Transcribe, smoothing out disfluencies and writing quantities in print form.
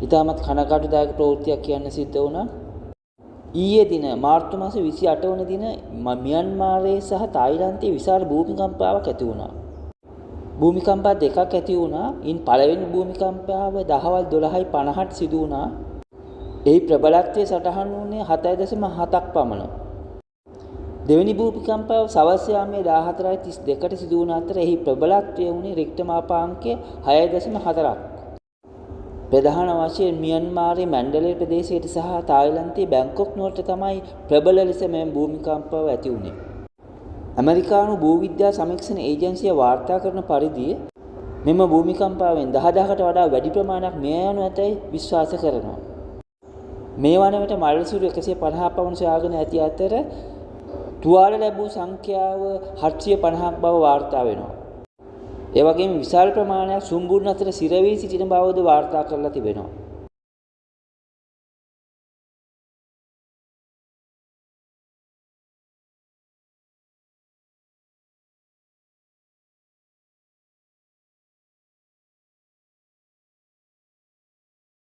ඉතාමත් කනගාටුදායක ප්‍රවෘත්තියක් කියන්න සිද්ධ වුණා. ඊයේ දින මාර්තු මාස 28 වන දින මියන්මාරයේ සහ තායිලන්තයේ විශාල භූමිකම්පාවක් ඇති වුණා. භූමිකම්පා දෙකක් ඇති වුණා. ඉන් පළවෙනි භූමිකම්පාව දහවල් 12:50ට සිදු වුණා. එහි ප්‍රබලත්වය සටහන් වුණේ 7.7ක් පමණ. දෙවෙනි භූමිකම්පාව සවස් යාමයේ 14:32ට සිදු වුණ අතර එහි ප්‍රබලත්වය වුණේ රික්ටර් මාපාංකය 6.4ක්. ප්‍රධාන වශයෙන් මියන්මාරයේ මැන්ඩලේ ප්‍රදේශයට සහ තායිලන්තයේ බැංකොක් නුවරට තමයි ප්‍රබල ලෙස මෙම භූමිකම්පාව ඇති වුණේ. ඇමරිකානු භූවිද්‍යා සමීක්ෂණ ඒජන්සිය වාර්තා කරන පරිදි මෙම භූමිකම්පාවෙන් 10,000කට වඩා වැඩි ප්‍රමාණයක් මිය යනු ඇතැයි විශ්වාස කරනවා. මේ වන විට මළසිරුරු 150ක් පමණ සොයාගෙන ඇති අතර තුවාල ලැබූ සංඛ්‍යාව 750ක් බව වාර්තා වෙනවා. ඒ වගේම විශාල ප්‍රමාණයක් සුම්බුන් අතර සිරවී සිටින බවද වාර්තා කරලා තිබෙනවා.